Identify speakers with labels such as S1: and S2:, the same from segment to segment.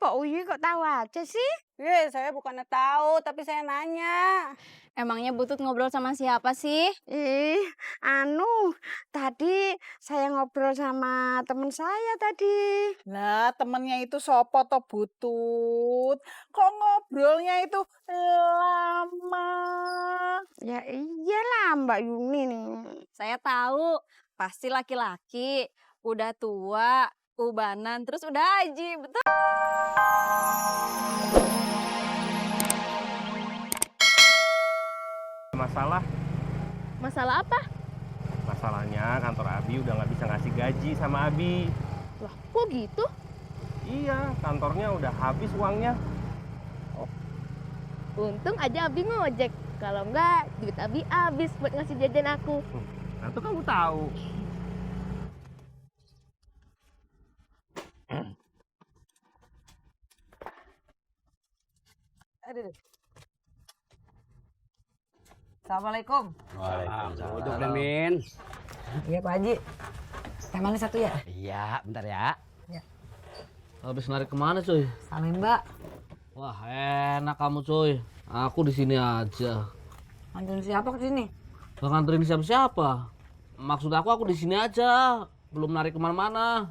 S1: Pak Uyu kok tahu aja sih?
S2: Saya bukannya tahu, tapi saya nanya.
S3: Emangnya Butut ngobrol sama siapa sih?
S1: Ih, tadi saya ngobrol sama temen saya tadi.
S4: Lah, temennya itu sopo toh Butut? Kok ngobrolnya itu lama?
S1: Ya iyalah Mbak Yuni nih.
S3: Saya tahu, pasti laki-laki, udah tua, ubanan, terus udah haji, betul?
S5: Masalah apa?
S6: Masalahnya kantor Abi udah nggak bisa ngasih gaji sama Abi.
S5: Lah, kok gitu?
S6: Iya, kantornya udah habis uangnya.
S5: Untung aja Abi ngojek. Kalau enggak, duit Abi habis buat ngasih jajan aku.
S6: Nah, itu kamu tahu.
S2: Assalamualaikum.
S7: Waalaikumsalam. Duduk deh, Min.
S2: Iya Pak Haji. Teh manis satu ya?
S7: Iya, bentar ya.
S8: Habis narik kemana cuy?
S2: Salemba.
S8: Wah enak kamu cuy. Aku di sini aja.
S2: Anterin siapa ke sini?
S8: Gak nganterin siapa-siapa. Maksud aku di sini aja. Belum narik kemana-mana.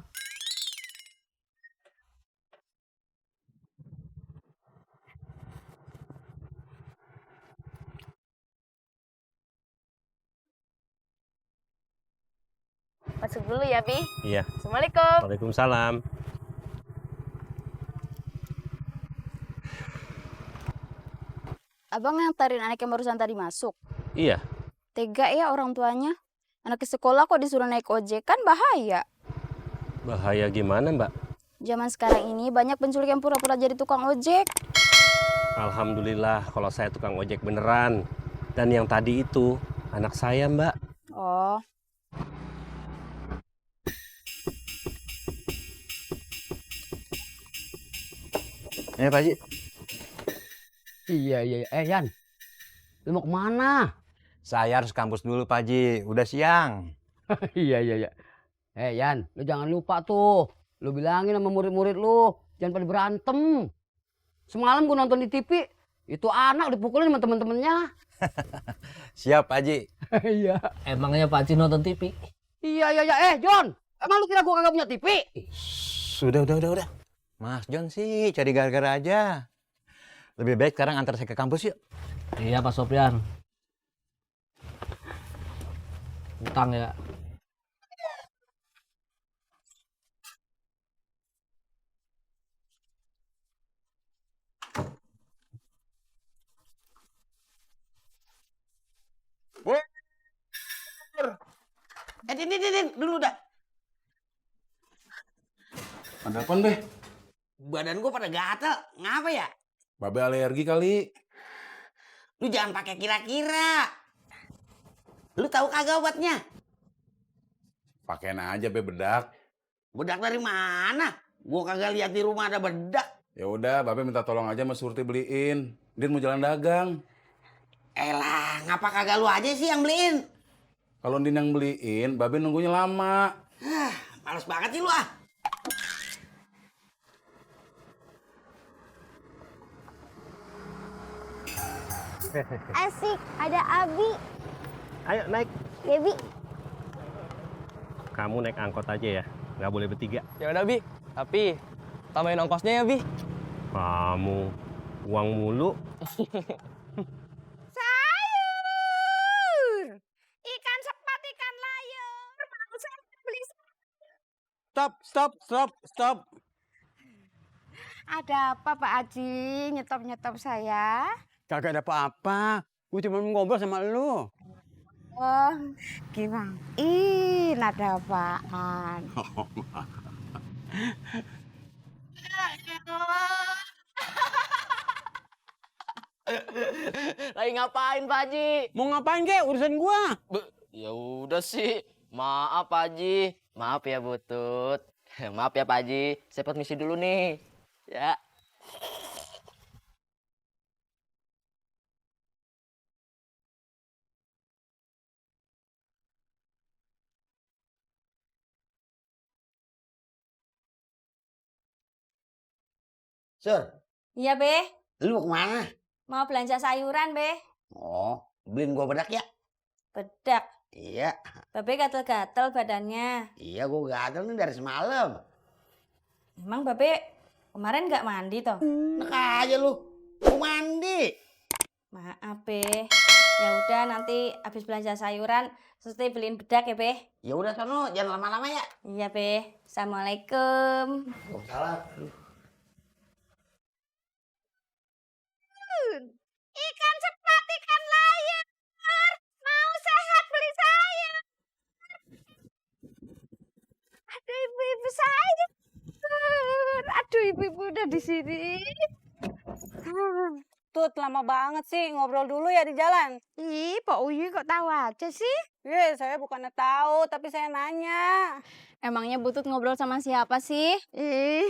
S5: Masuk dulu ya, Bi.
S6: Iya.
S5: Assalamualaikum.
S6: Waalaikumsalam.
S3: Abang nganterin anak yang barusan tadi masuk.
S6: Iya.
S3: Tega ya orang tuanya. Anak ke sekolah kok disuruh naik ojek, kan bahaya.
S6: Bahaya gimana, Mbak?
S3: Zaman sekarang ini banyak penculik yang pura-pura jadi tukang ojek.
S6: Alhamdulillah kalau saya tukang ojek beneran. Dan yang tadi itu anak saya, Mbak.
S3: Oh,
S7: Pak Haji. Iya. Yan. Lu mau kemana?
S9: Saya harus kampus dulu, Pak Haji. Udah siang.
S7: Iya. Yan, lu jangan lupa tuh. Lu bilangin sama murid-murid lu, jangan pada berantem. Semalam gua nonton di TV, itu anak dipukulin sama temen-temennya.
S9: Siap, Pak Haji.
S7: Iya.
S8: Emangnya Pak Haji nonton TV?
S7: Iya. John, emang lu kira gua kagak punya TV?
S9: Sudah. Mas John sih cari gara-gara aja. Lebih baik sekarang antar saya ke kampus yuk.
S8: Iya Pak Sopyan. Utang ya.
S7: Din, dulu dah.
S10: Ada apaan, Be?
S7: Badan gua pada gatel, ngapa ya?
S10: Babe alergi kali.
S7: Lu jangan pakai kira-kira. Lu tahu kagak obatnya?
S10: Pakein aja, Be, bedak.
S7: Bedak dari mana? Gua kagak lihat di rumah ada bedak.
S10: Ya udah, Babe minta tolong aja sama Surti beliin. Din mau jalan dagang.
S7: Elah, ngapa kagak lu aja sih yang beliin?
S10: Kalau Din yang beliin, Babe nunggunya lama.
S7: Males banget sih lu ah.
S5: Asik, ada Abi.
S6: Ayo naik.
S5: Ya, Bi.
S6: Kamu naik angkot aja ya. Nggak boleh bertiga.
S11: Ya udah, Bi. Tapi tambahin ongkosnya ya, Bi.
S6: Kamu uang mulu.
S1: Sayur. Ikan sepat, ikan layar. Mau saya beli.
S9: Stop.
S1: Ada apa Pak Haji? Nyetop saya?
S9: Kagak ada apa-apa. Gue cuma mau ngobrol sama lu.
S1: Oh, gimana? Ih, ada apaan?
S11: Lagi ngapain, Pak Haji?
S9: Mau ngapain kek? Urusan gua.
S11: Ya udah sih. Maaf, Pak Haji. Maaf ya, Butut. Maaf ya, Pak Haji. Saya permisi dulu nih. Ya.
S7: Sur,
S3: Iya, Be.
S7: lu mau kemana?
S3: Mau belanja sayuran, Be.
S7: Oh, beliin gua bedak ya?
S3: Bedak.
S7: Iya,
S3: Babe gatel-gatel badannya.
S7: iya gua gatel nih dari semalam.
S3: Emang Babe kemarin nggak mandi toh?
S7: Enak aja lu, mau mandi.
S3: Maaf, Be. Ya udah nanti habis belanja sayuran, Surti beliin bedak ya, Be.
S7: Ya udah sono, jangan lama-lama ya.
S3: Iya, Be. Assalamualaikum.
S7: Waalaikumsalam.
S1: Ikan cepat, ikan layar. Mau sehat beli saya. Aduh, ibu-ibu saya. Aduh, ibu-ibu udah di sini.
S2: Tut, lama banget sih. Ngobrol dulu ya di jalan.
S1: Ih, Pak Uyu kok tahu aja sih?
S2: Saya bukannya tahu, tapi saya nanya.
S3: Emangnya Butut ngobrol sama siapa sih?
S1: Ih,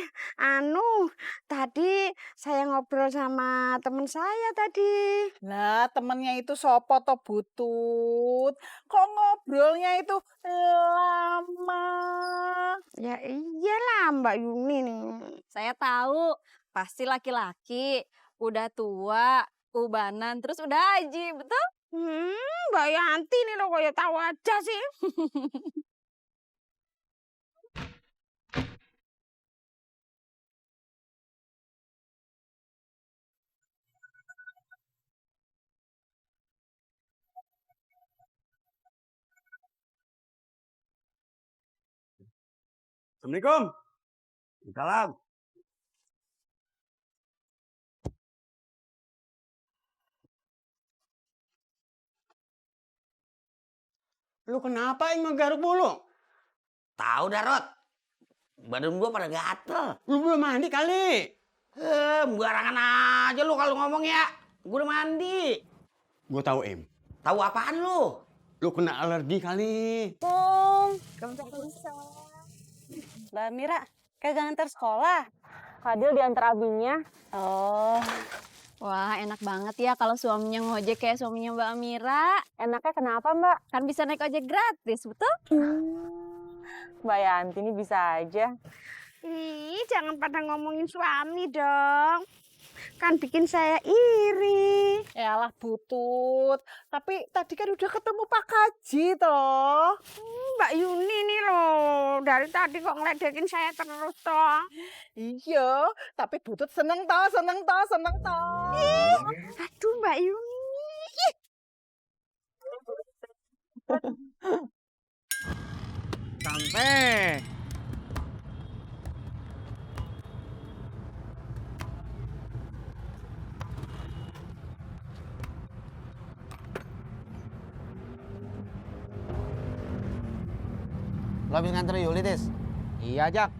S1: tadi saya ngobrol sama temen saya tadi.
S4: Lah, temennya itu sopo toh Butut? Kok ngobrolnya itu lama?
S1: Ya iyalah Mbak Yuni nih.
S3: Saya tahu, pasti laki-laki, udah tua, ubanan, terus udah haji, betul?
S1: Mbak Yanti nih lo kayak tahu aja sih.
S7: Assalamualaikum. Salam. Lu kenapa yang ngegaruk mulu? Tahu Darot. Badan gua pada gatel. Lu belum mandi kali. Barangan aja lu kalau ngomong ya. Gua udah mandi. Gua tahu Tahu apaan lu? Lu kena alergi kali.
S2: Tung, Mbak Mira, kagak nganter sekolah.
S3: Fadil diantar abinya.
S2: Oh,
S3: Wah, enak banget ya kalau suaminya ngojek kayak suaminya Mbak Amira. Enaknya kenapa, Mbak? Kan bisa naik ojek gratis, betul?
S2: Mbak Yanti ini bisa aja.
S1: Ih, jangan pada ngomongin suami dong. Kan bikin saya iri.
S4: Yalah Butut, tapi tadi kan udah ketemu Pak Kaji toh.
S1: Mbak Yuni nih loh, dari tadi kok ngeledekin saya terus toh.
S4: Iya, tapi Butut seneng toh.
S1: Aduh Mbak Yuni.
S7: Sampai. Lo habis nganter Yuli, Tis?
S8: Iya, Jak.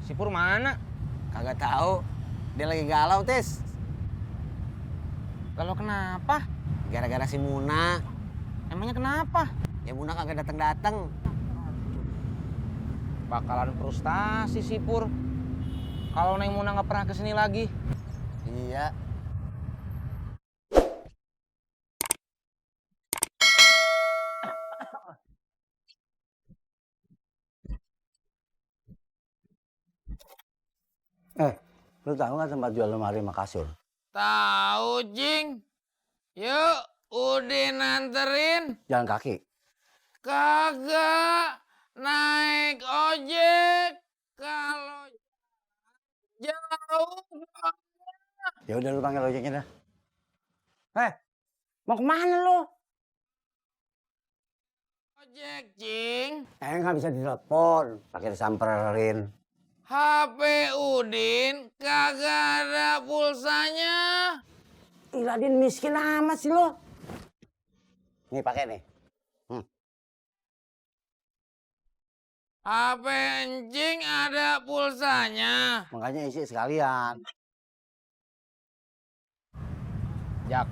S8: Si Pur mana?
S7: Kagak tahu. Dia lagi galau, Tis.
S8: Kalau kenapa?
S7: Gara-gara si Muna.
S8: Emangnya kenapa?
S7: Ya Muna kagak datang-datang.
S8: Bakalan frustasi si Pur. Kalau Neng Muna nggak pernah kesini lagi.
S7: Iya. Lu tahu nggak tempat jual lemari sama kasur?
S11: Tahu, Jing. Yuk, Udin anterin.
S7: Jalan kaki.
S11: Kagak naik ojek. Kalau jauh
S7: Ya udah lu panggil ojeknya dah. Mau kemana lu?
S11: ojek, Jing.
S7: Nggak bisa ditelepon, pakai disamperin.
S11: HP Udin kagak ada pulsanya.
S7: Iladin miskin amat sih lo. Nih pakai nih.
S11: HP Encing ada pulsanya.
S7: Makanya isi sekalian.
S8: Jak,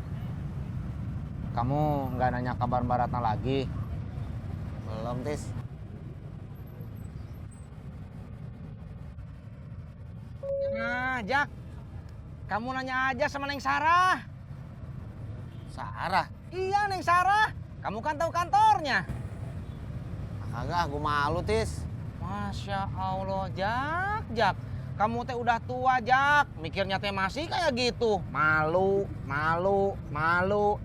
S8: kamu nggak nanya kabar Mbak Ratna lagi?
S7: Belum, Tis.
S8: Nah, Jak, kamu nanya aja sama Neng Sarah.
S7: Sarah?
S8: Iya, Neng Sarah. Kamu kan tahu kantornya.
S7: Kagak, gue malu, Tis.
S8: Masya Allah, Jak.
S12: Kamu teh udah tua, Jak. Mikirnya teh masih kayak gitu. Malu, malu, malu.